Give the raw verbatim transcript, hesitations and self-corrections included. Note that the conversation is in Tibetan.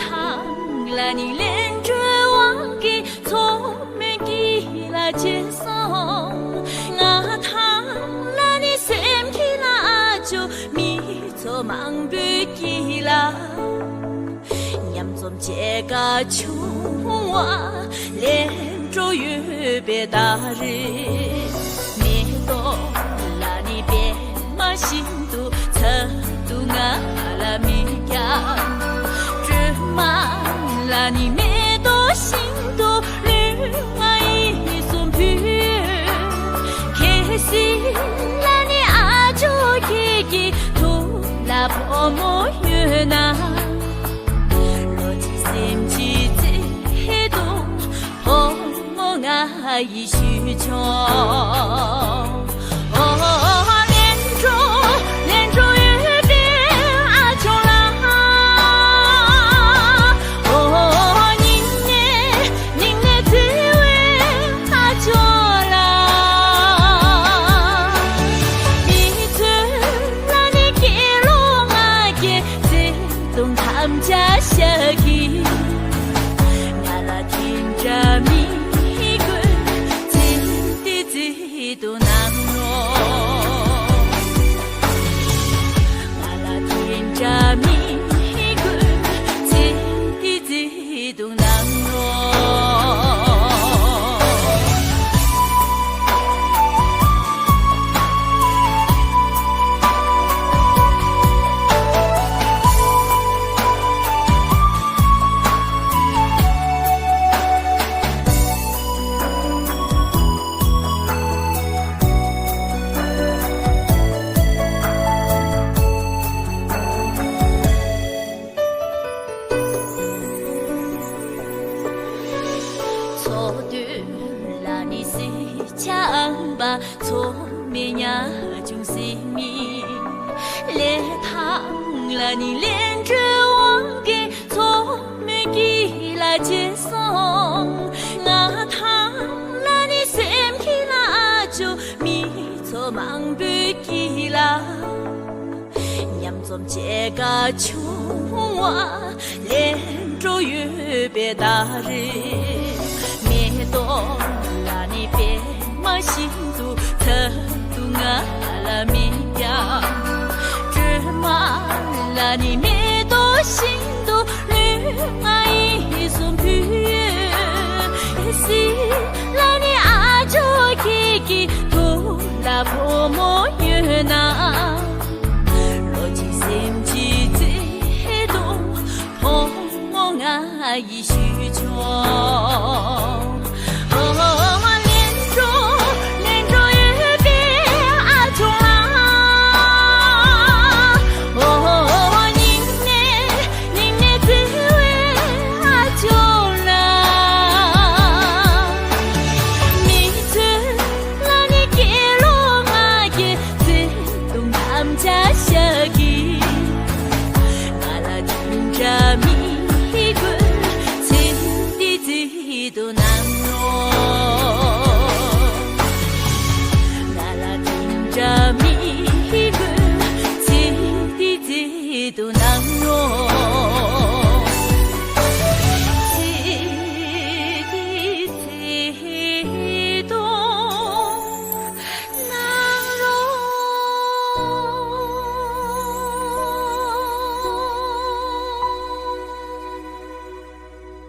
ཐང་ལ་ནི་ལན་གྲོ་དབང་གི་མཚོ་མོའི་དཀྱིལ་ལ་ཅི་སོང་། ང་ཐང་ལ་ནི་སེམས་ཀྱི་ལ་ཅོ་མི་ཚོ་མང་པོའི་དཀྱིལ་ལ། མཉམ་འཛོམས་བྱེད་དགའ་བྱུང་བ་ལེན་འགྲོ་ཡོད་པའི་ད་རེས། མེ་ཏོག་ལ་ནི་པད་མ་བཞིན་དུ་ཚ་དུ་ང་ལ་མི་ཀྱང་སྒྲོལ་མ་ལ་ནི་མེ་ཏོག་བཞིན་དུ་ལུས་ང་ཡིད་གསུམ་ཕུལ། ཁེ་སི་ལ་ནི་ཨ་ཅོ་ཁྱེད་ཀྱི་ཐུགས་ལ་བུ་མོ་ཡོད་ན། ལོ་གཅིག་སེམས་ཀྱི་ཚེ་དུ་བུ་མོ་ང་ཡིས་ཞུས་ཆོག། ཨོ་ལན་གྲོ་ལན་གྲོ་ཡོད་པའི་ཨ་ཅོ་ལ། ཨོ་སྙིང་ནས་སྙིང་ནས་བརྩེ་བའི་ཨ་ཅོ་ལ། མི་ཚོས་ལ་ནི་སྐྱེ་ལོ་ང་སྐྱེ་བརྩེ་དུང་དམ་བཅའ་ཞག་གི། ང་ལ་དེ་འདྲ་མི་དགོས། བརྩེ་དེ་བརྩེ་དུང་གནང་རོགས། ང་ལ་དེ་འདྲ་མི་དགོས། བརྩེ་དེ་བརྩེ་དུང་གནང་རོགས། མཚོ་སྟོད་ལ་ནི་སེར་སྐྱ་ཨམ་པ། མཚོ་མོའི་ཉ་ཆུང་སེར་མིག། ལེ་ཐང་ལ་ནི་ལན་གྲོ་དབང་གི་མཚོ་མོའི་དཀྱིལ་ལ་ཅི་སོང་། ང་ཐང་ལ་ནི་སེམས་ཀྱི་ལ་ཅོ་མི་ཚོ་མང་པོའི་དཀྱིལ་ལ། མཉམ་འཛོམས་བྱེད་དགའ་བྱུང་བ་ལེན་འགྲོ་ཡོད་པའི་ད་རེས། མེ་ཏོག་ལ་ནི་པད་མ་བཞིན་དུ་ཚ་དུ་ང་ལ་མི་ཀྱང་། སྒྲོལ་མ་ལ་ནི་མེ་ཏོག་བཞིན་དུ་ལུས་ང་ཡིད་གསུམ་ཕུལ། སི་ལ་ནི་ཨ་ཅོ་ཁྱེད་ཀྱི་ཐུགས་ལ་བུ་མོ་ཡོད་ན། ལོ་གཅིག་སེམས་ཀྱི་བརྩེ་དུང་བུ་མོ་ང་ཡིས་ཞུས་ཆོག།